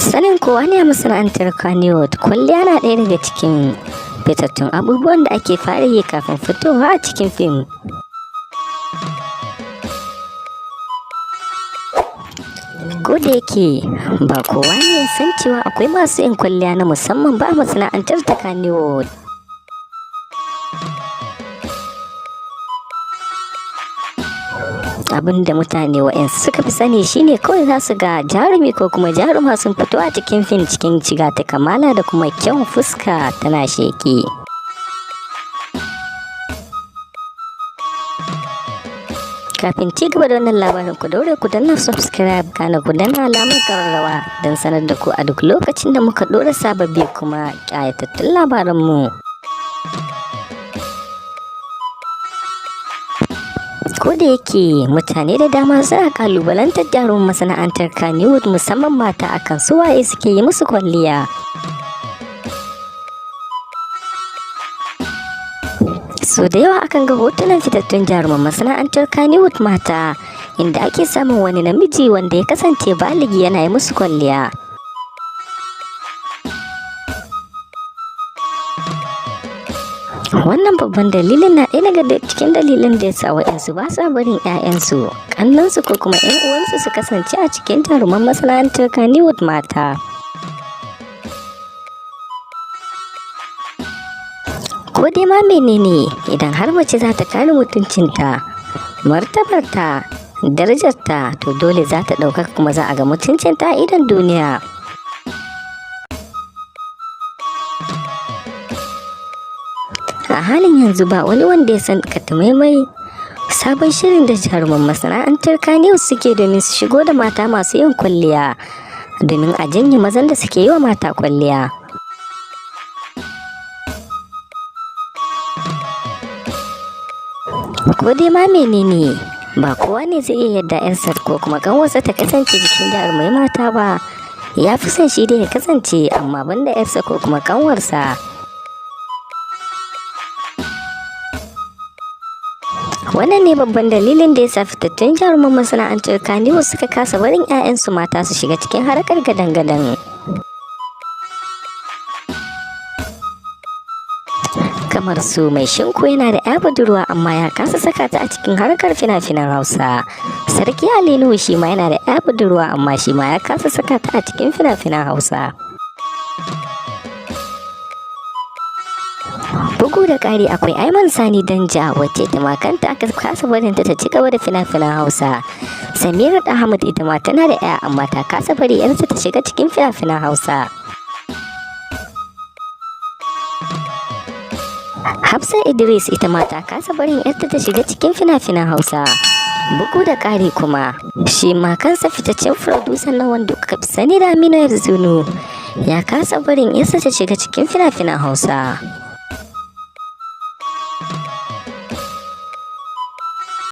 Sanin kowa ne a masana'antar Kannywood, kwalliya na ɗaya daga cikin fitattun abubuwan da ake fara yi kafin fitowa a cikin fim. Ko da yake ba kowa ne ya san cewa akwai masu yin kwalliya na musamman ba a masana'antar ta Kannywood. Abin da mutane wa'yansu suka fi sani shine kawai za su ga jarumi ko kuma jaruma sun fito a cikin fim cikin shiga ta kamala da kuma kyan fuska tana sheƙi. Kafin ci gaba da wannan labarin, ku daure ku danna subscribe, kana ku danna alamar kararrawa don sanar da ku a duk lokacin da muka ɗora sababbi kuma ƙayatattun labaranmu. Ko da yake mutane da dama suna kalubalantar jaruman masana'antar Kannywood, musamman mata, akan su waye suke yi musu kwalliya. So da yawa akan ga hotunan fitattun jaruman masana'antar Kannywood mata inda ake samun wani namiji wanda ya kasance baligi yana yi musu kwalliya. Wannan babban dalilin na ɗaya daga cikin dalilin da ya sa waɗansu ba sa barin 'ya'yansu, ƙannensu ko kuma 'yan uwansu su kasance a cikin jaruman masana'antar Kannywood mata. Ko dai ma menene, idan har mace za ta kare mutuncinta, martabarta, darajarta, to dole za ta ɗaukaka kuma za a ga mutuncinta a idon duniya. A halin yanzu ba wani wanda ya san katamaimai sabon shirin da jaruman masana'antar Kannywood suke domin su shigo da mata masu yin kwalliya domin a janye mazan da suke yi wa mata kwalliya. Ko dai ma menene, ba kowa ne zai iya yadda 'yarsa ko kuma ƙanwarsa ta kasance cikin jarumai mata ba. Ya fi son shi dai ya kasance, amma banda 'yarsa ko kuma ƙanwarsa. Wannan ne babban dalilin da ya sa fitattun jaruman masana'antar Kannywood suka kasa barin 'ya'yansu mata su shiga cikin harkar gadan-gadan. Kamar su Mai Shinku, yana da 'ya budurwa amma ya kasa saka ta a cikin harkar fina-finan Hausa. Sarki Ali Nuhu shi ma yana da 'ya budurwa amma shi ma ya kasa saka ta a cikin fina-finan Hausa. Bugu da ƙari, akwai Aiman Sani Danja, wacce ita ma kanta aka kasa barinta ta ci gaba da fina-finan Hausa. Samira Ahmad ita ma tana da 'ya amma ta kasa bari 'yarta ta shiga cikin fina-finan Hausa. Hafsa Idris ita ma ta kasa barin 'yarta ta shiga cikin fina-finan Hausa. Bugu da ƙari kuma, shi ma kansa fitaccen furodusan na wanda kuka fi sani da Aminu Zunu ya kasa barin 'yarsa ta shiga cikin fina-finan Hausa.